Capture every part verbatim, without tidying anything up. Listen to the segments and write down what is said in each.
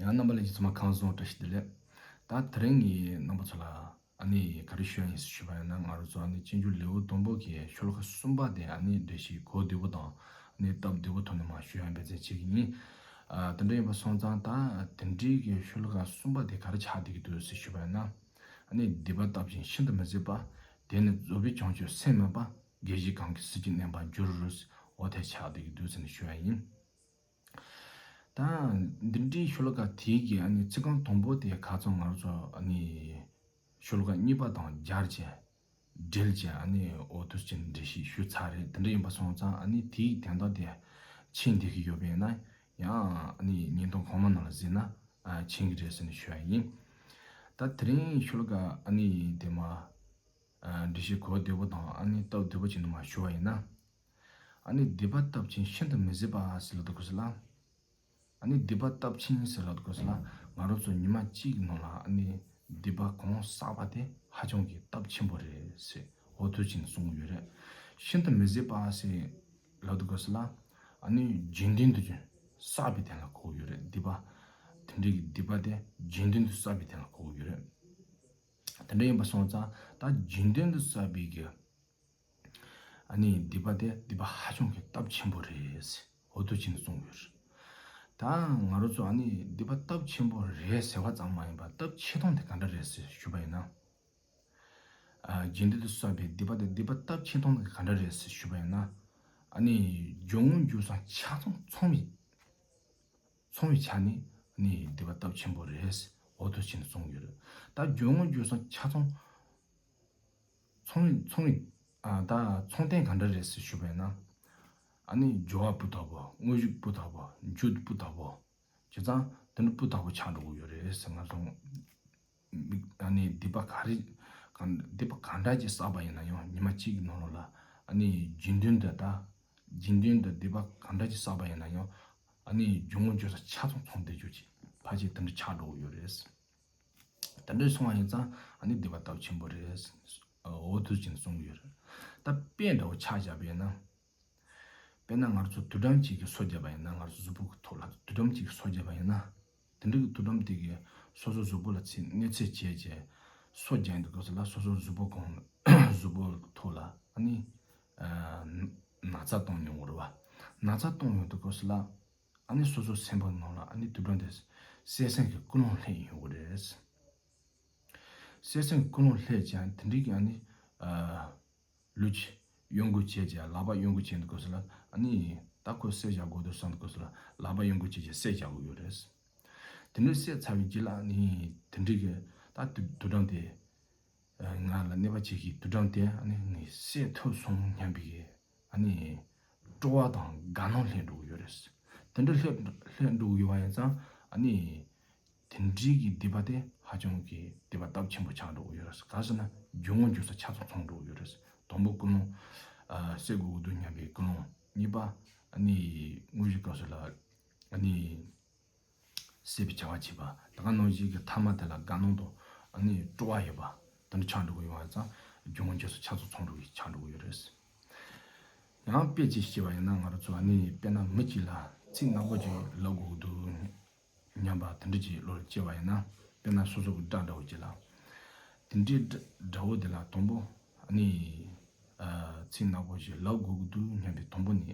རྣམ་པ་ལྷན་རྒྱས་ཚང་མ་ཁམས་བཟང་། བཀྲ་ཤིས་བདེ་ལེགས། ད་དེ་རིང་ངས་རྣམ་པ་ཚོ་ལ་ཨ་ནི་ག་རེ་ཞུ་ཡ་ཡིན་ཞུས་པ་ཡིན་ན། ང་རང་ཚོ་ཨ་ནི་སྤྱོད་འཇུག་ལེའུ་དང་པོ་གི་ཤོ་ལོ་ཀ་གསུམ་པ་དེ་ཨ་ནི་འགྲེལ་བཤད་གོ་བདེ་པོ་དང་ཨ་ནི་སྟབས་བདེ་པོ་ཐོག་ནས་མར་ཞུ་ཡ་འབད་བརྩོན་བྱེད་ཀྱི་ཡིན། ཨ་དེ་འདྲ་ཡིན་པ་སོང་ཙང་ད་དེ་འདྲའི་གི་ཤོ་ལོ་ཀ་གསུམ་པ་དེ་ག་རེ་ཆགས་བསྡད་ཀྱི་འདུག་ཟེར་ཞུས་པ་ཡིན་ན། ཨ་ནི་སྡིག་པ་བཏབ་ཅིང་ཤིན་ཏུ་མི་བཟོད་པ། དེ་ནི་རྫོགས་པའི་བྱང་ཆུབ་སེམས་མིན་པ། དགེ་བཞི་གང་གིས་སྲིད་ཀྱང་གནས་པར་འགྱུར། འོ་དེ་ཆགས་བསྡད་ཀྱི་འདུག་ཟེར་ནས་ཞུ་ཡ་ཡིན། ད་འདི་འདྲའི་ཤོ་ལོ་ཀ་དེའི་གི་ཨ་ནི་ཚིག་རྐང་དང་པོ་དེ་ཁ་ཚང་ང་རང་ཚོ་ཨ་ནི་ཤོ་ལོ་ཀ་གཉིས་པ་དང་སྦྱར་བྱས་སྦྲེལ་བྱས་ཨ་ནི་འོ་དུ་ཅན་འགྲེལ་བཤད་ཞུས་ཚར་རེད། དེ་འདྲ་ཡིན་པ་སོང་ཙང་ཨ་ནི་དེའི་དོན་དག་དེ་མཁྱེན་བསྡད་ཀྱི་ཡོད་པ་ཡིན་ན། ཡང་ཨ་ནི་བརྙན་ཐུང་གོང་མ་ནང་ལ་གཟིགས་ན་ཨ་མཁྱེན་གྱི་རེད་ཟེར་ནས་ཞུ་ཡ་ཡིན། ད་དེ་རིང་ཤོ་ལོ་ཀ་ཨ་ནི་དེ་མ་ཨ་འགྲེལ་བཤད་གོ་བདེ་པོ་དང་ཨ་ནི་སྟབས་བདེ་པོ་བྱས་ནས་མར་ཞུ་བ་ཡིན་ན། ཨ་ནི་སྡིག་པ་བཏབ་ཅིང་ཤིན་ཏུ་མི་བཟོད་པ་ཟེར་ལབ་དུས་སྐབས་སུ་ལ། ཨ་ནི་སྡིག་པ་བཏབ་ཅིང་ཟེར་ལབ་དུས་སྐབས་སུ་ལ། ང་རང་ཚོ་ཉི་མ་གཅིག་གི་ནང་ལ་ཨ་ནི་སྡིག་པ་གང་བསགས་པ་དེ་ཧ་ཅང་གི་སྟོབས་ཆེན་པོ་རེད་ཟེར་འོ་དུ་ཅན་གསུངས་ཡོད་རེད། ཤིན་ཏུ་མི་བཟོད་པ་ཟེར་ལབ་དུས་སྐབས་སུ་ལ། ཨ་ནི་རྒྱུན་ལྡན་དུ་བསགས་པའི་དོན་ལ་གོ་གི་ཡོད་རེད། སྡིག་པ་དེ་འདྲའི་གི་སྡིག་པ་དེ་རྒྱུན་ལྡན་དུ་བསགས་པའི་དོན་ལ་གོ་གི་ཡོད་རེད། དེ་འདྲ་ཡིན་པ་སོང་ཙང་ད་རྒྱུན་ལྡན་དུ་བསགས་པའི་གི་ཨ་ནི་སྡིག་པ་དེ་སྡིག་པ་ཧ་ཅང་གི་སྟོབས་ཆེན་པོ་རེད་ཟེར་འོ་དུ་ཅན་གསུངས་ཡོད་རེད། ད་ང་རང་ཚོ་ཨ་ནི་སྡིག་པ་སྟོབས་ཆེན་པོ་རེད་ཟེར་བ་ཙམ་མ་ཡིན་པར་སྟོབས་ཆེ་སྟངས་དེ་ག་འདྲ་རེད་ཟེར་ཞུས་པ་ཡིན་ན། ཨ་རྒྱུན་ལྡན་དུ་བསགས་པའི་སྡིག་པ་དེ་སྡིག་པ་སྟོབས་ཆེ་སྟངས་དེ་ག་འདྲ་རེད་ཟེར་ཞུས་པ་ཡིན་ན། ཨ་ནི་རྒྱུ་དངོས་རྒྱུ་སྲང་ཆ་ཚང་ཚང་བའི་ཚང་བའི་ཆ་ནས་ཨ་ནི་སྡིག་པ་སྟོབས་ཆེན་པོ་རེད་ཟེར་འོ་དུ་ཅན་གསུངས་ཡོད་རེད། ད་རྒྱུ་དངོས་རྒྱུ་སྲང་ཆ་ཚང་ཚོང་ཚོང་ཨ་ད་ཚོང་རྟེན་ག་འདྲ་རེད་ཟེར་ཞུས་པ་ཡིན་ན། ཨ་ནི་སྦྱོར་བ་སྤུས་དག་པོ། དངོས་ཤུགས་སྤུས་དག་པོ། རྒྱུ་སྤུས་དག་པོ། བྱས་ཙང་དེ་འདྲ་སྤུས་དག་པོ་ཆགས་འགྲོ་གི་ཡོད་རེད་ཟེར། ང་ཚོ་མི་ཨ་ནི་སྡིག་པ་ག་རེ་གང་སྡིག་པ་གང་འདྲ་ཅིག་བསགས་པ་ཡིན་ན་ཡང་ཉི་མ་གཅིག་གི་ནང་ལོགས་ལ་ཨ་ནི་རྒྱུན་ལྡན་དུ་ད་རྒྱུན་ལྡན་དུ་སྡིག་པ་གང་འདྲ་ཅིག་བསགས་པ་ཡིན་ན་ཡང་ཨ་ནི་རྒྱུ་དངོས་རྒྱུ་སྲང་ཆ་ཚང་ཚང་བསྡད་རྒྱུ་ཅིག་ཕལ་ཆེར་དེ་འདྲ་ཆགས་འགྲོ་གི་ཡོད་རེད། དེ་འདྲ་སོང་བ་ཡིན་ཙང་ཨ་ནི་སྡིག་པ་སྟོབས་ཆེན་པོ་རེད། འོ་དུ་ཅན་གསུངས་ཡོད་རེད། ད་དཔེ་འདྲ་བོ་ཆ་བཞག་པ་ཡིན་ན། དཔེར་ན་ང་ཚོ་དུག་སྦྲང་གཅིག་གིས་སོ་བརྒྱབ་པ་ཡིན་ན། ང་ཚོ་གཟུགས་པོ་གི་ཐོག་ལ་དུག་སྦྲང་གཅིག་གིས་སོ་བརྒྱབ་པ་ཡིན་ན། དེ་འདྲ་གི་དུག་སྦྲང་དེ་གིས་སོ་སོ་གཟུགས་པོ་ལ་ཚིག་གནོད་འཚེ་བྱས་བྱས་སོ་བརྒྱབ་ཡོང་དུས་སྐབས་སུ་ལ་སོ་སོ་གཟུགས་པོ་གང་གཟུགས་པོ་ཐོག་ལ་ཨ་ནི་ན་ཚ་བཏང་ཡོང་གི་རེད་བ། ན་ཚ་བཏང་ཡོང་དུས་སྐབས་སུ་ལ། ཨ་ནི་སོ་སོ་སེམས་པ་ནང་ལ་ཨ་ནི་དུག་སྦྲང་དེ་བསད་སེམས་ཀྱི་ཀུན་སློང་སླེབས་ཡོང་གི་རེད། བསད་སེམས་ཀྱི་ཀུན་སློང་སླེབས་ཀྱང་དེ་འདྲའི་གི་ཨ་ནི་ཨ་ལུས་ཀྱི་གཡོ་འགུལ་བྱས་ཀྱང་ལག་པ་གཡོ་འགུལ་བྱས་དུས་སྐབས་སུ་ལ་ཨ་ནི་ད་ཁོ་བསད་བཞག་དགོས་འདུག་བསམ་དུས་སྐབས་སུ་ལ་ལག་པ་གཡོ་འགུལ་བྱས་ཀྱང་བསད་བཞག་གི་ཡོད་རེད། དེ་འདྲ་བསད་ཚར་བའི་རྗེས་ལ་ཨ་ནི་དེ་འདྲའི་གི་ད་དུག་དུག་སྦྲང་དེ། ང་ལ་གནོད་པ་བྱེད་མཁན་དུག་སྦྲང་དེ་ཨ་ནི་ངས་བསད་ཐུབ་སོང་སྙམ་པའི་ཨ་ནི་སྤྲོ་བ་དང་དགའ་སྣང་སླེབས་འགྲོ་གི་ཡོད་རེད། དེ་འདྲ་སླེབས་སླེབས་འགྲོ་གི་ཡོད་པ་ཡིན་ཙང་ཨ་ནི་དེ་འདྲའི་གི་སྡིག་པ་དེ་ཧ་ཅང་གི་སྡིག་པ་སྟོབས་ཆེན་པོ་ཆགས་འགྲོ་གི་ཡོད་རེད། ག་རེ་ཟེར་ན་རྒྱུ་དངོས་རྒྱུ་སྲང་ཆ་ཚང་ཚང་འགྲོ་གི་ཡོད་རེད། དང་པོ་ཀུན་སློང་། ཨ་བསད་དགོས་ཀྱི་འདུག་སྙམ་པའི་ཀུན་སློང་། གཉིས་པ་ཨ་ནི་དངོས་གཞི་སྐབས་སུ་ལ་ཨ་ནི། བསད་པའི་བྱ་བ་བྱེད་པ། ད་ག་ནང་བཞིན་གྱི་ཐ་མ་དེ་ལ་དགའ་སྣང་དང་ཨ་ནི་སྤྲོ་བ་ཡོད་པ་དེ་འདྲ་ཆགས་འགྲོ་གི་ཡོད་པ་ཙང་རྒྱུ་དངོས་རྒྱུ་སྲང་ཆ་ཚང་ཚང་འགྲོ་གི་ཆགས་འགྲོ་གི་ཡོད་རེད། ཡང་དཔེ་ཅིག་བཤད་པ་ཡིན་ན། ང་རང་ཚོ་ཨ་ནི་དཔེར་ན་མི་གཅིག་ལ་ཚིག་ནག་པོ་ཅིག་ལབ་དགོས་ཀྱི་འདུག་སྙམ་པ་དེ་འདྲ་ཅིག་བློ་ལ་སྐྱེས་པ་ཡིན་ན། དཔེར་ན་སོ་སོ་གི་དགྲ་འདྲ་བོ་ཅིག་ལ། དེ་འདྲའི་དགྲ་དགྲ་བོ་དེ་ལ་དང་པོ་ཨ་ནི་ཨ་ཚིག་ནག་པོ་ཞིག་ལབ་དགོས་ཀྱི་འདུག་སྙམ་པའི་དང་པོ་ནས་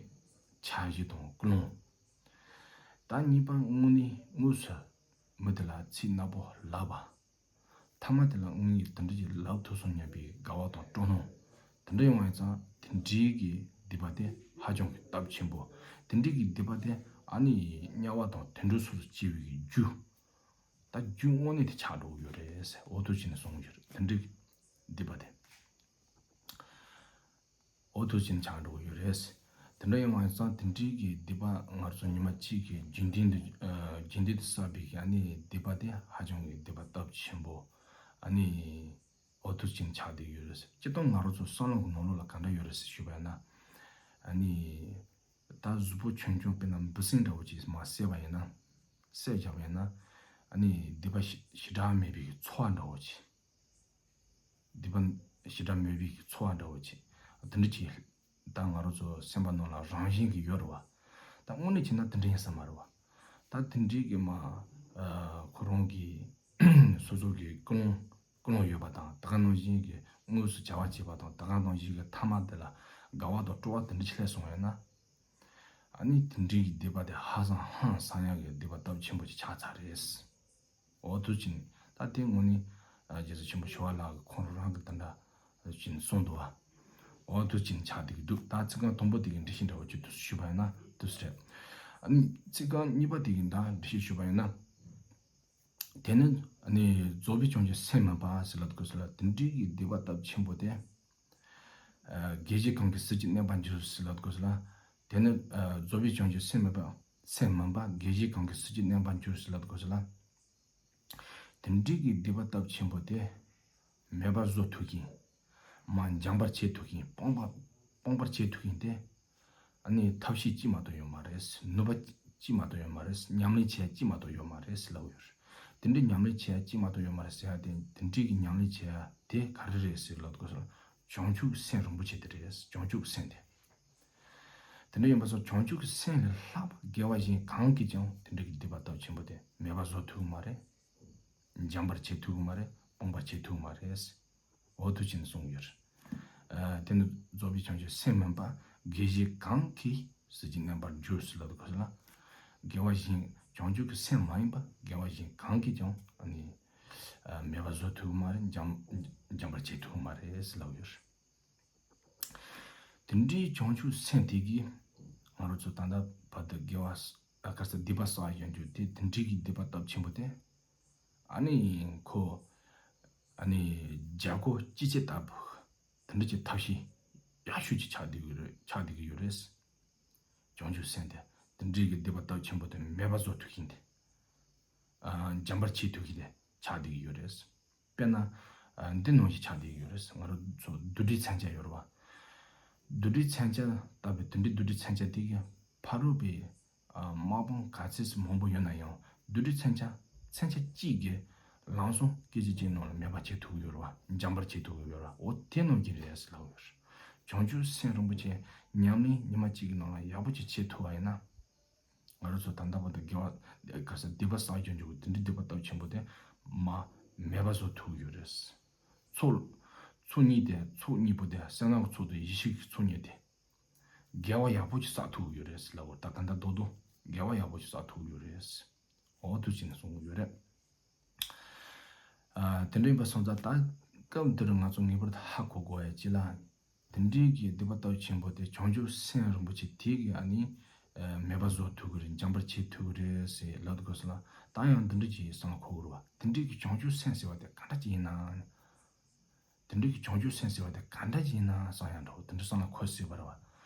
འཆར་གཞི་དང་ཀུན་སློང་། ད་གཉིས་པ་དངོས་གནས་དངོས་སུ་མི་དེ་ལ་ཚིག་ནག་པོ་ལབ་པ། ཐ་མ་དེ་ལ་དངོས་གནས་དེ་འདྲ་ཅིག་ལབ་ཐུབ་སོང་སྙམ་པའི་དགའ་བ་དང་སྤྲོ་སྣང་། དེ་འདྲ་ཡོང་བ་ཡིན་ཙང་དེ་འདྲའི་གི་སྡིག་པ་དེ་ཧ་ཅང་གི་སྟོབས་ཆེན་པོ། དེ་འདྲའི་གི་སྡིག་པ་དེ་ཨ་ནི་དམྱལ་བ་དང་དུད་འགྲོ་སོགས་སུ་སྐྱེ་བའི་གི་རྒྱུ། ད་རྒྱུ་དངོས་གནས་དེ་ཆགས་འགྲོ་གི་ཡོད་རེད་ཟེར། འོ་དུ་བྱས་ནས་གསུངས་ཡོད་རེད། དེ་འདྲའི་གི་སྡིག་པ་དེ། འོ་དུ་ཅན་ཆགས་འགྲོ་གི་ཡོད་རེད། དེ་འདྲ་ཡིན་པ་ཡིན་ཙང་དེ་འདྲའི་གི་སྡིག་པ་ང་ཚོ་ཉི་མ་གཅིག་གི་རྒྱུན་ལྡན་དུ་ཨ་རྒྱུན་ལྡན་དུ་བསགས་པའི་གི་ཨ་ནི་སྡིག་པ་དེ་ཧ་ཅང་གི་སྡིག་པ་སྟོབས་ཆེན་པོ་ཨ་ནི་འོ་དུ་ཅན་ཆགས་བསྡད་ཡོད་རེད། སྤྱིར་བཏང་ང་རང་ཚོ་བསམ་བློ་གི་ནང་ལོགས་ལ་ག་འདྲ་ཡོད་རེད་ཟེར་ཞུས་པ་ཡིན་ན། ཨ་ནི་ད་གཟུགས་པོ་ཆུང་ཆུང་དཔེར་ན་འབུ་སྲིན་འདྲ་བོ་ཅིག་མར་བསད་པ་ཡིན་ན། བསད་བཞག་པ་ཡིན་ན། ཨ་ནི་སྡིག་པ་ཞེ་ཞེ་དྲག་མེད་པའི་གི་ཚོར་བ་འདྲ་བོ་ཅིག་སྡིག་པ་ཞེ་དྲག་མེད་པའི་ཚོར་བ་འདྲ་བོ་ཅིག་དེ་འདྲ་ཅིག་ད་ང་རང་ཚོ་སེམས་པ་ནང་ལ་རང་བཞིན་གྱིས་ཡོད་རེད་བ། ད་དངོས་གནས་བྱས་ན་དེ་འདྲ་ཡིན་ས་མ་རེད་བ། ད་དེ་འདྲའི་གི་མ་ ཁོ་རང་གི་སོ་སོ་གི་ཀུན་སློང་ཀུན་སློང་ཡོད་པ་དང་། ད་ག་ནང་བཞིན་གྱི་དངོས་སུ་བྱ་བ་བྱེད་པ་དང་། ད་ག་ནང་བཞིན་གྱི་ཐ་མལ་དེ་ལ་དགའ་བ་དང་སྤྲོ་བ་དེ་འདྲ་ཅིག་སླེབས་སོང་བས་ན། ཨ་ནི་དེ་འདྲའི་གི་སྡིག་པ་དེ་ཧ་སང་ཧང་སང་ཡག་གི་སྡིག་པ་སྟོབས་ཆེན་པོ་ཅིག་ཆགས་ཚར་རེད། འོ་དུ་ཅིན་ད་དེ་དངོས་ནི་རྗེ་བཙུན་ཆེན་པོ་ཞི་བ་ལྷ་གི་ཁོང་རང་གི་དེ་འདྲ་ཅིན་གསུངས་འདུག་བ། འོ་དུ་ཅིན་ཆགས་བསྡད་ཀྱི་འདུག་ད་ཚིག་རྐང་དང་པོ་དེ་གི་འགྲེལ་བཤད་འདྲ་བོ་ཅིག་ཏུ་ཞུས་པ་ཡིན་ན་དུ་སི་རེད། ཨ་ནི་ཚིག་རྐང་གཉིས་པ་དེ་གི་ད་འགྲེལ་བཤད་ཞུས་པ་ཡིན་ན། དེ་ནི་ནི་རྫོགས་པའི་བྱང་ཆུབ་སེམས་མིན་པ་ཟེར་ལབ་དགོས་ཟེར་ལ། དེ་འདྲའི་གི་སྡིག་པ་སྟོབས་ཆེན་པོ་དེ། དགེ་བཞི་གང་གིས་ཟིལ་གྱིས་གནོན་པར་འགྱུར་ཟེར་ལབ་དགོས་ཟེར་ལ། དེ་ནི་རྫོགས་པའི་བྱང་ཆུབ་སེམས་མིན་པ། སེམས་མིན་པ། དགེ་བཞི་གང་གིས་ཟིལ་གྱིས་གནོན་པར་འགྱུར་ཟེར་ལབ་དགོས་ཟེར་ལ། དེ་འདྲའི་གི་སྡིག་པ་སྟོབས་ཆེན་པོ་དེ་མེད་པར་བཟོ་ཐུབ་མཁན། མ་འཇམ་པར་བྱེད་ཐུབ་མཁན། སྤོང་བ་སྤོང་བར་བྱེད་ཐུབ་མཁན་དེ། ཨ་ནི་ཐབས་ཤེས་ཅིག་མ་གཏོགས་ཡོད་མ་རེད། ནུས་པ་ཅིག་མ་གཏོགས་ཡོད་མ་རེད། ཉམས་ལེན་བྱེད་ཡ་ཅིག་མ་གཏོགས་ཡོད་མ་རེད་ཟེར་ལབ་ཡོད་རེད། དེ་འདྲའི་ཉམས་ལེན་བྱེད་ཡ་ཅིག་མ་གཏོགས་ཡོད་མ་རེད་ཟེར་ཡ་དེ། དེ་འདྲའི་གི་ཉམས་ལེན་བྱེད་ཡ་དེ་ག་རེ་རེད་ཟེར་ལབ་དགོས་ཟེར་ན། བྱང་ཆུབ་སེམས་རིན་པོ་ཆེ་དེ་རེད། བྱང་ཆུབ་སེམས་དེ། དེ་འདྲ་ཡིན་པ་སོགས་བྱང་ཆུབ་ཀྱི་སེམས་ལས་ལྷག་པ་དགེ་བ་གཞན་གང་གིས་ཀྱང་དེ་འདྲ་གི་སྡིག་པ་སྟོབས་ཆེན་པོ་དེ་མེད་པ་བཟོ་ཐུབ་ཀྱི་མ་རེད། འཇམ་པར་བྱེད་ཐུབ་ཀྱི་མ་རེད། སྤོང་བར་བྱེད་ཐུབ་ཀྱི་མ་རེད། འོ་དུ་ཅན་གསུངས་ཡོད། ཨ་དེ་ནི་རྫོགས་པའི་བྱང་ཆུབ་སེམས་མིན་པ། དགེ་བཞི་གང་གིས་ཟིལ་གྱིས་གནོན་པར་འགྱུར་ཟེར་ལབ་དགོས་ལ། དགེ་བ་གཞན་བྱང་ཆུབ་ཀྱི་སེམས་མ་ཡིན་པ་དགེ་བ་གཞན་གང་གིས་ཀྱང་ཨ་ནི་ཨ་མེད་པ་བཟོ་ཐུབ་ཀྱི་མ་རེད། འཇམ་འཇམ་པར་བྱེད་ཐུབ་ཀྱི་མ་རེད་ཟེར་ལབ་ཡོད། དེ་འདྲའི་བྱང་ཆུབ་སེམས་དེ་གིས་ང་རང་ཚོ་ད་ལྟ་བར་དུ་དགེ་བ་ཨ་ག་ས་སྡིག་པ་བསགས་ཡོང་རྒྱུ་དེ། དེ་འདྲའི་གི་སྡིག་པ་སྟོབས་ཆེན་པོ་དེ། ཨ་ནི་ཁོ་ཨ་ནི་རྒྱལ་སྒོ་ཅི་ཅི་ལྟ་བུ་དེ་འདྲ་གི་ཐབས་ཤེས་ཡག་ཤོས་ཅིག་ཆགས་བསྡད་ཀྱི་རེད། ཆགས་བསྡད་ཀྱི་ཡོད་རེད། བྱང་ཆུབ་སེམས་དེ་དེ་འདྲའི་གི་སྡིག་པ་སྟོབས་ཆེན་པོ་དེ་མེད་པ་བཟོ་ཐུབ་མཁན་དེ། ཨ་འཇམ་པར་བྱེད་ཐུབ་མཁན་དེ་ཆགས་བསྡད་ཀྱི་ཡོད་རེད། དཔེར་ན་ཨ་འདི་ནང་བཞིན་ཆགས་བསྡད་ཀྱི་ཡོད་རེད། ང་རང་ཚོ་རྡུལ་བྲལ་མཚོན་ཆ་ཡོད་རེད་བ། རྡུལ་བྲལ་མཚོན་ཆ་ལྟ་བུའི་དེ་འདྲའི་རྡུལ་བྲལ་མཚོན་ཆ་དེ་གི་ཕ་རོལ་པའི་ཨ་དམག་དཔུང་ག་ཚད་མང་པོ་ཡོད་ན་ཡང་། རྡུལ་བྲལ་མཚོན་ཆ་མཚོན་ཆ་གཅིག་གིས་ལམ་སང་སྐད་ཅིག་གཅིག་ནང་ལ་མེད་པ་བྱེད་ཐུབ་ཀྱི་ཡོད་རེད་བ། འཇམ་པར་བྱེད་ཐུབ་ཀྱི་ཡོད་རེད་བ། འོ་དེ་ནང་བཞིན་རེད་ཟེར་ལབ་ཡོད་རེད། བྱང་ཆུབ་སེམས་རིན་པོ་ཆེ་ཉམས་ལེན་ཉི་མ་གཅིག་གི་ནང་ལ་ཡག་པོ་ཅིག་བྱེད་ཐུབ་པ་ཡིན་ན། ང་རང་ཚོ་ད་ལྟ་བར་དུ་དགེ་བ་ག་ས་སྡིག་པ་བསགས་ཀྱང་འཇུག་དེ་འདྲའི་སྡིག་པ་སྟོབས་ཆེན་པོ་དེ་མ་མེད་པ་བཟོ་ཐུབ་ཀྱི་ཡོད་རེད། ཚོགས་ཚོགས་གཉིས་དེ། ཚོགས་གཉིས་པོ་དེ་བསོད་ནམས་ཀྱི་ཚོགས་དང་ཡེ་ཤེས་ཀྱི་ཚོགས་གཉིས་དེ་དགེ་བ་ཡག་པོ་ཅིག་བསགས་ཐུབ་ཀྱི་ཡོད་རེད་ཟེར་ལབ་པ། ད་ད་ལྟ་རྡོག་རྡོག་དགེ་བ་ཡག་པོ་ཅིག་བསགས་ཐུབ་ཀྱི་ཡོད་རེད། འོ་དུ་ཅིག་ནས་གསུང་གི་ཡོད་རེད། ཨ་དེ་འདྲ་ཡིན་པ་སོང་ཙང་ད་སྐབས་འདིར་ང་ཚོ་ངེས་པར་དུ་ཧ་གོ་དགོས་ཡ་ཅིག་ལ། དེ་འདྲའི་གི་སྡིག་པ་སྟོབས་ཆེན་པོ་དེ་བྱང་ཆུབ་སེམས་རིན་པོ་ཆེ་དེ་གིས་ཨ་ནི་ཨ་མེད་པ་བཟོ་ཐུབ་ཀྱི་རེད། འཇམ་པར་བྱེད་ཐུབ་ཀྱི་རེད་ཟེར་ལབ་དགོས་སོང་ལ། ད་ཡང་འདི་འདྲ་ཅིག་བསམ་བློ་འཁོར་གྱི་རེད་བ། དེ་འདྲའི་གི་བྱང་ཆུབ་སེམས་ཟེར་བ་དེ་ག་འདྲ་ཅིག་ཡིན་ན། དེ་འདྲའི་གི་བྱང་ཆུབ་སེམས་ཟེར་བ་དེ་ག་འདྲ་ཅིག་ཡིན་ན་བསམ་ཡ་འདྲ་བོ་དེ་འདྲ་བསམ་བློ་འཁོར་སྲིད་པ་རེད་བ།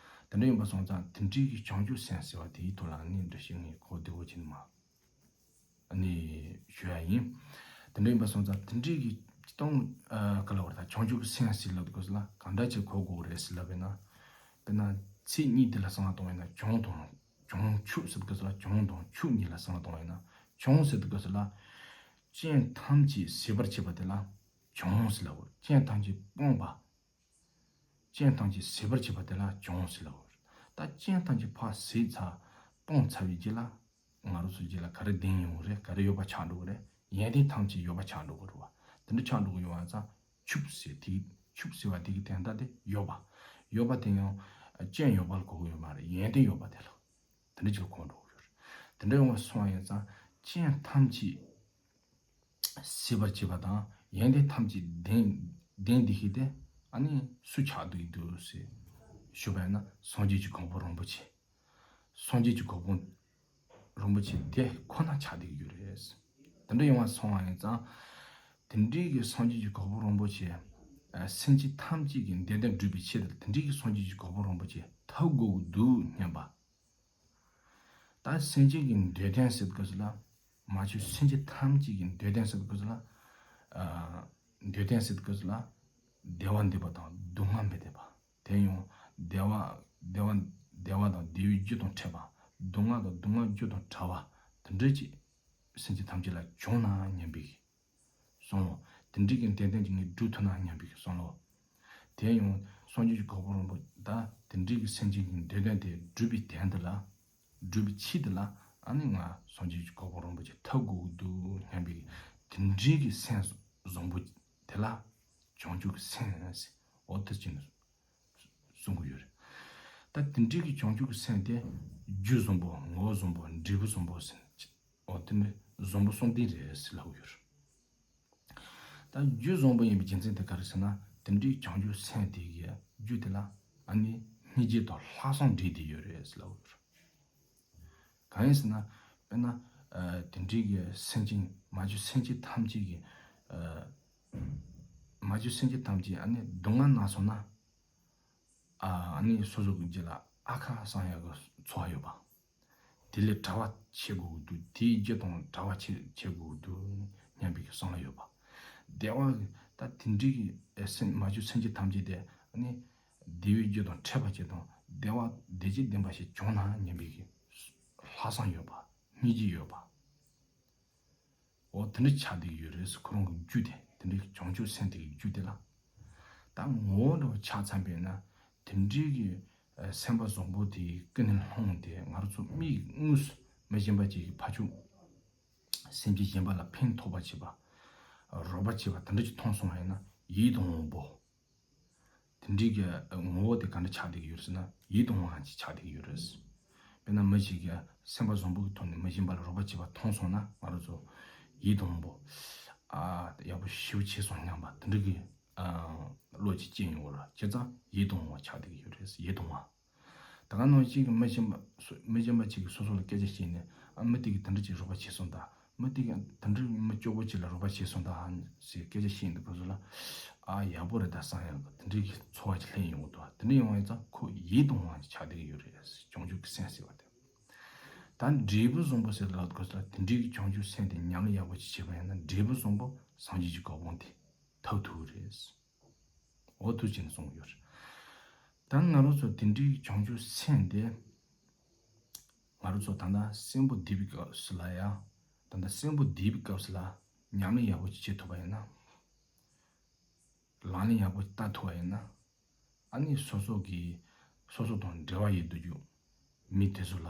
དེ་འདྲ་ཡིན་པ་སོང་ཙང་དེ་འདྲའི་གི་བྱང་ཆུབ་སེམས་ཟེར་བ་དེའི་ཐོག་ལ་ཨ་ནི་འདྲ་ཞིག་ངས་གོ་བདེ་བོ་བྱས་ནས་མ། ཨ་ནི་ཞུ་ཡ་ཡིན། དེ་འདྲ་ཡིན་པ་སོང་ཙང་དེ་འདྲའི་གི་སྟོང་ཨ་ག་ལ་བར་ད་བྱང་ཆུབ་སེམས་ཟེར་ལབ་དགོས་ལ་གང་འདྲ་ཅིག་གོ་དགོས་རེད་ཟེར་ལབ་པས་ན། དཔེར་ན་ཚིག་གཉིས་དེ་ལ་བསམ་བློ་གཏོང་བས་ན། བྱང་དང་བྱང་ཆུབ་ཟེར་དགོས་ལ་བྱང་དང་ཆུབ་གཉིས་ལ་བསམ་བློ་གཏོང་བས་ན། བྱང་ཟེར་དགོས་ལ་རྐྱེན་ཐམས་ཅད་ཟད་པར་བྱེད་པ་དེ་ལ་བྱང་ཟེར་ལབ་དགོས། རྐྱེན་ཐམས་ཅད་སྤངས་པ། རྐྱེན་ཐམས་ཅད་ཟད་པར་བྱེད་པ་དེ་ལ་བྱང་ཟེར་ལབ་དགོས། ད་རྐྱེན་ཐམས་ཅད་ཕར་ཟད་ཚར་སྤངས་ཚར་བའི་རྗེས་ལ། ང་རང་ཚོའི་རྗེས་ལ་ག་རེ་ལྡན་ཡོང་གི་རེད། ག་རེ་ཡོད་པ་ཆགས་འགྲོ་གི་རེད། ཡོན་ཏན་ཐམས་ཅད་ཡོད་པ་ཆགས་འགྲོ་གི་རེད་བ། དེ་འདྲ་ཆགས་འགྲོ་གི་ཡོད་པ་ཙང་ཆུབ་ཟེར་དེ། ཆུབ་ཟེར་བ་དེ་གི་དོན་དག་དེ་ཡོད་པ། ཡོད་པ་དེ་ཡང་རྐྱེན་ཡོད་པ་ལ་གོ་གི་ཡོད་མ་རེད། ཡོན་ཏན་ཡོད་པ་དེ་ལ། དེ་འདྲ་ཅིག་ལ་གོ་འགྲོ་གི་ཡོད་རེད། དེ་འདྲ་ཡོང་བ་སོང་བ་ཡིན་ཙང་རྐྱེན་ཐམས་ཅད་ཟད་པར་བྱེད་པ་དང་ཡོན་ཏན་ཐམས་ཅད་ལྡན་ལྡན་བསྡད་མཁན་དེ་ཨ་ནི་སུ་ཆགས་བསྡད་འདུག་ཟེར་ཞུས་པ་ཡིན་ན། སངས་རྒྱས་ཀྱི་གོ་འཕང་རིན་པོ་ཆེ། སངས་རྒྱས་ཀྱི་གོ་འཕང་རིན་པོ་ཆེ་དེ་ཁོ་ན་ཆགས་བསྡད་ཀྱི་ཡོད་རེད། དེ་འདྲ་ཡོང་བ་སོང་བ་ཡིན་ཙང་། དེ་འདྲའི་གི་སངས་རྒྱས་ཀྱི་གོ་འཕང་རིན་པོ་ཆེ། ཨ་སེམས་ཅན་ཐམས་ཅད་ཀྱི་འདོད་དོན་སྒྲུབ་པའི་ཆེད་དུ་དེ་འདྲའི་གི་སངས་རྒྱས་ཀྱི་གོ་འཕང་རིན་པོ་ཆེ་ཐོབ་དགོས་ཀྱི་འདུག་སྙམ་པ། ད་སེམས་ཅན་གྱི་འདོད་དོན་ཟེར་དུས་ལ། མ་བྱུང་སེམས་ཅན་ཐམས་ཅད་ཀྱི་འདོད་དོན་ཟེར་དུས་ལ། ཨ་འདོད་དོན་ཟེར་དུས་ལ། བདེ་བ་འདོད་པ་དང་སྡུག་བསྔལ་མི་འདོད་པ། དེ་ཡང་བདེ་བ་བདེ་བ་བདེ་བ་དང་བདེ་བའི་རྒྱུ་དང་འཕྲད་པ། སྡུག་བསྔལ་དང་སྡུག་བསྔལ་རྒྱུ་དང་བྲལ་བ། དེ་འདྲ་ཅིག་སེམས་ཅན་ཐམས་ཅད་ལ་བྱུང་ན་སྙམ་པའི་བསམ་བློ། དེ་འདྲའི་གི་འདོད་དོན་ཅིག་ངས་སྒྲུབ་ཐུབ་ན་སྙམ་པའི་བསམ་བློ། དེ་ཡང་སངས་རྒྱས་ཀྱི་གོ་འཕང་རིན་པོ་ཆེ་ད་དེ་འདྲའི་གི་སེམས་ཅན་གྱི་འདོད་དོན་དེ་སྒྲུབ་པའི་དོན་དུ་ལ། སྒྲུབ་པའི་ཆེད་དུ་ལ། ཨ་ནི་ང་སངས་རྒྱས་ཀྱི་གོ་འཕང་རིན་པོ་ཆེ་ཐོབ་དགོས་ཀྱི་འདུག་སྙམ་པའི་དེ་འདྲའི་གི་སེམས་བཟང་པོ་དེ་ལ་བྱང་ཆུབ་ཀྱི་སེམས་ཟེར། འོ་དེ་ཅིག་གསུང་གི་ཡོད་རེད། ད་དེ་འདྲའི་གི་བྱང་ཆུབ་ཀྱི་སེམས་དེ་རྒྱུ་བཟང་པོ་ངོ་བོ་བཟང་པོ་འབྲས་བུ་བཟང་པོ་ཟེར་ནས་འོ་དེ་ནི་བཟང་པོ་གསུམ་ལྡན་རེད་ཟེར་ལབ་ཀྱི་ཡོད་རེད། ད་རྒྱུ་བཟང་པོ་ཡིན་པའི་རྒྱུ་མཚན་དེ་ག་རེ་ཟེར་ན། དེ་འདྲའི་བྱང་ཆུབ་སེམས་དེ་གི་རྒྱུ་དེ་ལ་ཨ་ནི་སྙིང་རྗེ་དང་ལྷག་བསམ་འདྲེས་ཏེ་ཡོད་རེད་ཟེར་ལབ་ཀྱི་ཡོད་རེད། གང་ཡིན་ཟེར་ན། དཔེར་ན། ཨ། དེ་འདྲའི་གི་སེམས་ཅན་མ་བཅོས་སེམས་ཅན་ཐམས་ཅད་ཀྱི། ཨ། མ་བཅོས་སེམས་ཅན་ཐམས་ཅད་ཨ་ནི་སྡུག་བསྔལ་ན་སོང་ན། ཨ། ཨ་ནི་སོ་སོ་གི་རྒྱུད་ལ་ཨ་ཁ་བསམ་ཡག་གི་ཚོར་བ་ཡོད་པ། དེ་ལས་གྲྭ་པ་བྱེད་དགོས་ཀྱི་འདུག་དེའི་རྒྱུ་དང་གྲྭ་པ་བྱེད་བྱེད་དགོས་ཀྱི་འདུག་སྙམ་པའི་གི་བསམ་བློ་ཡོད་པ། བདེ་བ་གི་ད་དེ་འདྲའི་གི་སེམས་མ་བཅོས་སེམས་ཅན་ཐམས་ཅད་དེ་ཨ་ནི། བདེ་བའི་རྒྱུ་དང་འཕྲད་པ་ཅིག་དང་བདེ་བ་བདེ་སྐྱིད་ལྡན་པ་ཞིག་བྱུང་ན་སྙམ་པའི་གི་ལྷག་བསམ་ཡོད་པ། སྙིང་རྗེ་ཡོད་པ། འོ་དེ་འདྲ་ཆགས་བསྡད་ཀྱི་ཡོད་རེད། ཁོ་རང་གི་རྒྱུ་དེ་དེ་འདྲའི་བྱང་ཆུབ་སེམས་དེ་གི་རྒྱུ་དེ་ལ། ད་ངོ་བོ་འདྲ་བོ་ཆགས་ཚར་བས་ན་དེ་འདྲའི་གི་སེམས་པ་བཟང་པོ་དེ་ཀུན་ནས་བསླངས་ཏེ་ང་རང་ཚོ་མིག་དངོས་སུ་མི་གཞན་པ་ཅིག་གི་ཕ་ཆོས་སེམས་ཅན་གཞན་པ་ལ་ཕན་ཐོགས་པ་བྱེད་པ། རོགས་པ་བྱེད་པ་དེ་འདྲ་ཅིག་མཐོང་སོང་བ་ཡིན་ན་ཡིད་དུ་འོང་བོ། དེ་འདྲའི་གི་ངོ་བོ་དེ་ག་འདྲ་ཆགས་བསྡད་ཀྱི་ཡོད་རེད་ཟེར་ན་ཡིད་དུ་འོང་བ་ཅིག་ཆགས་བསྡད་ཀྱི་ཡོད་རེད། དཔེར་ན་མི་ཞིག་གིས་སེམས་པ་བཟང་པོ་གི་ཐོག་ནས་མི་གཞན་པ་ལ་རོགས་པ་བྱེད་པ་མཐོང་སོང་ན་ང་རང་ཚོ་ཡིད་དུ་འོང་བོ། ཨ། ཡག་པོ་ཞེ་པོ་བྱས་སོང་སྙམ་པ་དེ་འདྲ་གི་ཨ། བློ་ཅིག་སྐྱེ་ཡོང་གི་རེད། བྱས་ཙང་ཡིད་དུ་འོང་བ་ཆགས་བསྡད་ཀྱི་ཡོད་རེད། ཡིད་དུ་འོང་བ། ད་ག་ནང་བཞིན་གྱི་མི་གཞན་པ་སོ་མི་གཞན་པ་ཅིག་གིས་སོ་སོ་ལ་སྐད་ཆ་བཤད་ནས་ཨ་མི་དེ་གིས་དེ་འདྲ་ཅིག་རོགས་པ་བྱས་སོང་ད། མི་དེ་གིས་དེ་འདྲ་མི་སྐྱོ་པོ་ཅིག་ལ་རོགས་པ་བྱས་སོང་ད་ཟེར་སྐད་ཆ་བཤད་འདུག་ཁོ་ཚོ་ལ། ཨ་ཡག་པོ་རེད་ད་བསམ་ཡག་གི་དེ་འདྲའི་གི་ཚོར་བ་ཅིག་སླེབས་ཡོང་གི་འདུག་དེ་འདྲ་ཡོང་བ་ཡིན་ཙང་ཁོ་ཡིད་དུ་འོང་བ་ཅིག་ཆགས་བསྡད་ཀྱི་ཡོད་རེད། བྱང་ཆུབ་ཀྱི་སེམས་ཟེར་བ་དེ། ད་འབྲས་བུ་བཟང་པོ་ཟེར་ལབ་ཁོ་ཚོ་ལ་དེ་འདྲའི་གི་བྱང་ཆུབ་སེམས་དེ་ཉམས་ལེན་ཡག་པོ་ཅིག་བྱས་པ་ཡིན་ན་འབྲས་བུ་བཟང་པོ་སངས་རྒྱས་ཀྱི་གོ་འཕང་དེ་ཐོབ་ཐུབ་ཀྱི་རེད། འོ་དུ་ཅན་གསུངས་ཡོད། ད་ང་རང་ཚོ་དེ་འདྲའི་བྱང་ཆུབ་སེམས་དེ། ང་རང་ཚོ་ད་ལྟ་གསོན་པོ་བསྡད་པའི་སྐབས་སུ་ལ་ཡང་། ད་ལྟ་གསོན་པོ་བསྡད་པའི་སྐབས་སུ་ལ་ཉམས་ལེན་ཡག་པོ་ཅིག་བྱེད་ཐུབ་པ་ཡིན་ན། ལག་ལེན་ཡག་པོ་བསྟར་ཐུབ་པ་ཡིན་ན། ཨ་ནི་སོ་སོ་གི་སོ་སོ་དང་འབྲེལ་བ་ཡོད་དུ་རྒྱུ། མི་དེ་ཚོ་ལ་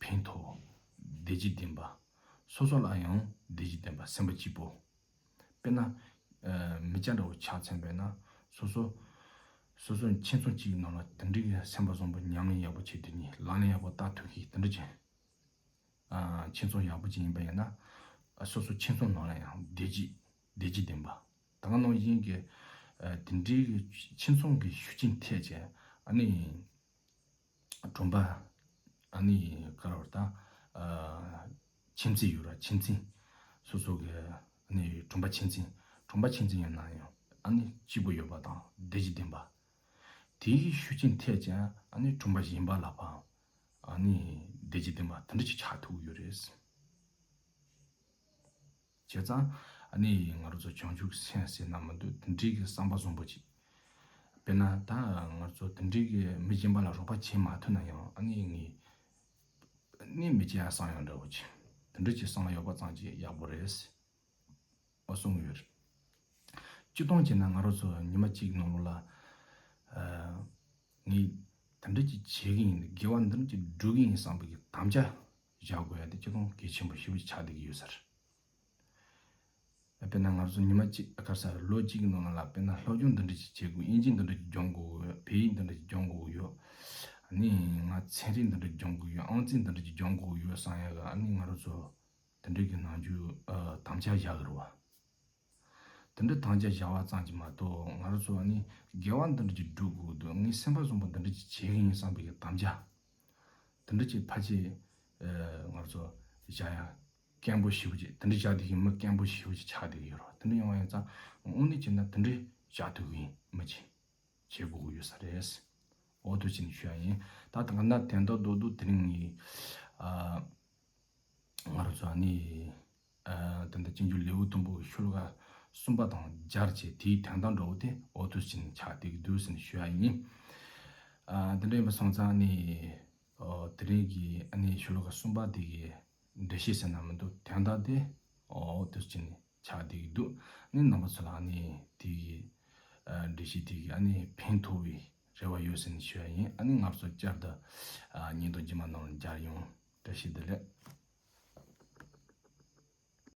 ཕན་ཐོགས། བདེ་སྐྱིད་ལྡན་པ། སོ་སོ་ལ་ཡང་བདེ་སྐྱིད་ལྡན་པ་སེམས་པ་སྐྱིད་པོ། དཔེར་ན། ཨ། མི་སྐྱ་འདྲ་བོ་ཆགས་ཚར་བས་ན། སོ་སོ། སོ་སོ་ཁྱིམ་ཚང་གཅིག་གི་ནང་ལ་དེ་འདྲའི་གི་སེམས་པ་བཟང་པོ་ཉམས་ལེན་ཡག་པོ་བྱེད་དུས་ནི་ལག་ལེན་ཡག་པོ་བསྟར་ཐུབ་མཁན་དེ་འདྲ་ཅན། ཨ། ཁྱིམ་ཚང་ཡག་པོ་ཅིག་ཡིན་པ་ཡིན་ན། ཨ། སོ་སོ་ཁྱིམ་ཚང་ནང་ལ་ཡང་བདེ་སྐྱིད། བདེ་སྐྱིད་ལྡན་པ། ད་ག་ནང་བཞིན་གྱི། ཨ། དེ་འདྲའི་གི་ཁྱིམ་ཚང་གི་ཤུགས་རྐྱེན་ཐེབས་བྱས་ཨ་ནི། གྲོང་པ། ཨ་ནི་ག་རེ་བར་ད། ཨ། ཁྱིམ་མཚེས་ཡོད་ར་ཁྱིམ་མཚེས། སོ་སོ་གི་ཨ་ནི་གྲོང་པ་ཁྱིམ་མཚེས། གྲོང་པ་ཁྱིམ་མཚེས་ཡིན་ན་ཡང་ཨ་ནི་སྐྱིད་པོ་ཡོད་པ་དང་བདེ་སྐྱིད་ལྡན་པ། དེའི་ཤུགས་རྐྱེན་ཐེབས་ཀྱང་ཨ་ནི་གྲོང་པ་གཞན་པ་ལ་ཕར་ཨ་ནི་བདེ་སྐྱིད་ལྡན་པ་དེ་འདྲ་ཅིག་ཆགས་ཐུབ་ཀྱི་ཡོད་རེད། བྱས་ཙང་ཨ་ནི་ང་རང་ཚོ་བྱང་ཆུབ་སེམས་ཟེར་ན་མི་འདུག་དེ་འདྲའི་གི་བསམ་པ་བཟང་པོ་ཅིག་དཔེར་ན་ད་ང་ཚོ་དེ་འདྲའི་གི་མི་གཞན་པ་ལ་རོགས་པ་བྱེད་མ་ཐུབ་ན་ཡང་ཨ་ནི་ངས་ནི་མི་བྱེད་ཡ་བསམ་ཡང་འདྲ་བོ་ཅིག་དེ་འདྲ་ཅིག་བསམ་ཡོད་པ་ཙམ་ཅིག་ཡག་པོ་རེད། འོ་གསུངས་ཡོད་རེད། སྤྱིར་བཏང་བྱས་ན་ང་རང་ཚོ་ཉི་མ་གཅིག་ནང་ལོགས་ལ། ཨ། ངས་དེ་འདྲ་ཅིག་བྱེད་ཀྱི་ཡིན། དགེ་བ་འདི་འདྲ་ཅིག་སྒྲུབ་ཀྱི་ཡིན་བསམ་པའི་གི་དམ་བཅའ་བཞག་དགོས་ཡ་དེ་སྤྱིར་བཏང་གལ་ཆེན་པོ་ཞེ་པོ་ཅིག་ཆགས་བསྡད་ཀྱི་ཡོད་ས་རེད། དཔེར་ན་ང་ཚོ་ཉི་མ་གཅིག་ག་རེ་ཟེར་ལོ་གཅིག་གི་ནང་ལ་དཔེར་ན་སློབ་སྦྱོང་འདི་འདྲ་ཅིག་བྱེད་དགོས། དབྱིན་ཇི་འདི་འདྲ་ཅིག་སྦྱོང་དགོས་ཡོད། བོད་ཡིག་འདི་འདྲ་ཅིག་སྦྱོང་དགོས་ཡོད། ཨ་ནི་ང་ཚན་རིག་འདི་འདྲ་ཅིག་སྦྱོང་དགོས་ཡོད། ཨང་རྩིས་འདི་འདྲ་ཅིག་སྦྱོང་དགོས་ཡོད་བསམ་ཡ་གི་ཨ་ནི་ང་རང་ཚོ་དེ་འདྲ་གི་ནང་རྒྱུ་ཨ་དམ་བཅའ་བཞག་གི་རེད་བ། དེ་འདྲ་དམ་བཅའ་བཞག་པ་ཙམ་གྱིས་མ་གཏོགས་ང་རང་ཚོ་ཨ་ནི་དགེ་བ་འདི་འདྲ་ཅིག་སྒྲུབ་དགོས་འདུག་ངས་སེམས་པ་བཟང་པོ་འདི་འདྲ་ཅིག་བྱེད་ཀྱི་ཡིན་བསམ་པའི་གི་དམ་བཅའ། དེ་འདྲ་ཅིག་ཕལ་ཆེར་ཨ་ང་རང་ཚོ་བཞག་ཡ་སྐྱེན་པོ་ཞེ་པོ་ཅིག་དེ་འདྲ་བཞག་བསྡད་མཁན་མི་སྐྱེན་པོ་ཞེ་པོ་ཅིག་ཆགས་བསྡད་ཀྱི་ཡོད་རེད་བ། དེ་འདྲ་ཡོང་བ་ཡིན་ཙང་དངོས་གནས་བྱས་ན་དེ་འདྲ་བཞག་ཐུབ་ཀྱི་ཡིན་མི་ཅིག་བྱེད་དགོས་ཀྱི་ཡོད་ས་རེད། འོ་དུ་ཕྱིན་ཞུ་ཡ་ཡིན། ད་ད་ག་ན་དོན་དག་རྡོག་རྡོག་དེ་རིང་ངས་ཨ་ང་རང་ཚོ་ཨ་ནི་ཨ་ད་ལྟ་སྤྱི་འཇུག་ལེའུ་དང་པོ་ཤོ་ལོ་ཀ་གསུམ་པ་དང་སྦྱར་བྱས་དེའི་དོན་དག་འདྲ་བོ་དེ་འོ་དུ་ཕྱིན་ཆགས་བསྡད་ཀྱི་འདུག་ཟེར་ནས་ཞུ་ཡ་ཡིན། ཨ་དེ་འདྲ་ཡིན་པ་སོང་ཙང་ཨ་ནི་ཨོ་དེ་རིང་གི་ཨ་ནི་ཤོ་ལོ་ཀ་གསུམ་པ་དེ་གི་འགྲེལ་བཤད་ཟེར་ན་མི་འདུག་དོན་དག་དེ་འོ་དུ་ཕྱིན་ཆགས་བསྡད་ཀྱི་འདུག་ཨ་ནི་རྣམ་པ་ཚོ་ལ་ཨ་ནི་དེ་གི་ཨ་འགྲེལ་བཤད་དེ་གི་ཨ་ནི་ཕན་ཐོགས་པའི་རེ་བ་ཡོད་ཟེར་ནས་ཞུ་ཡ་ཡིན། ཨ་ནི་ང་ཚོ་བསྐྱར་དུ་ཨ་ཉིན་དང་རྗེས་མ་ནང་ལ་མཇལ་ཡོང་། བཀྲ་ཤིས་བདེ་ལེགས།